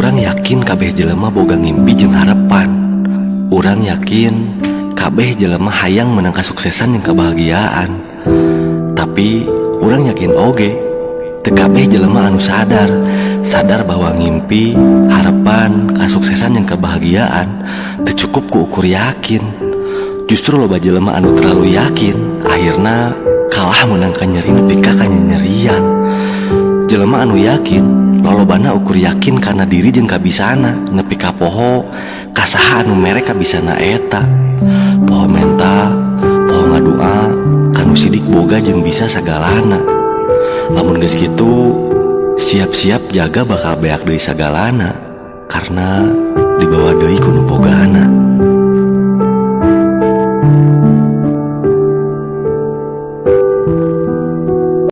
Urang yakin kabeh jelema boga ngimpi jeung harapan. Urang yakin kabeh jelema hayang menang kasuksesan jeung kebahagiaan. Tapi urang yakin oge teu kabeh jelema anu sadar sadar bahwa ngimpi, harapan, kasuksesan jeung kebahagiaan teu cukup ku ukur yakin. Justru loba jelema anu terlalu yakin akhirna kalah meunang nyeri nepi ka kanyanyerian. Jelema anu yakin lolobana ukur yakin kana diri jeung kabisana, nepi ka poho ka saha anu mere kabisana eta. Poho menta, poho ngadua ka nu sidik boga jeung bisa sagalana. Lamun geus kitu, siap-siap jaga bakal beak deui sagalana karena dibawa deui ku nu bogana.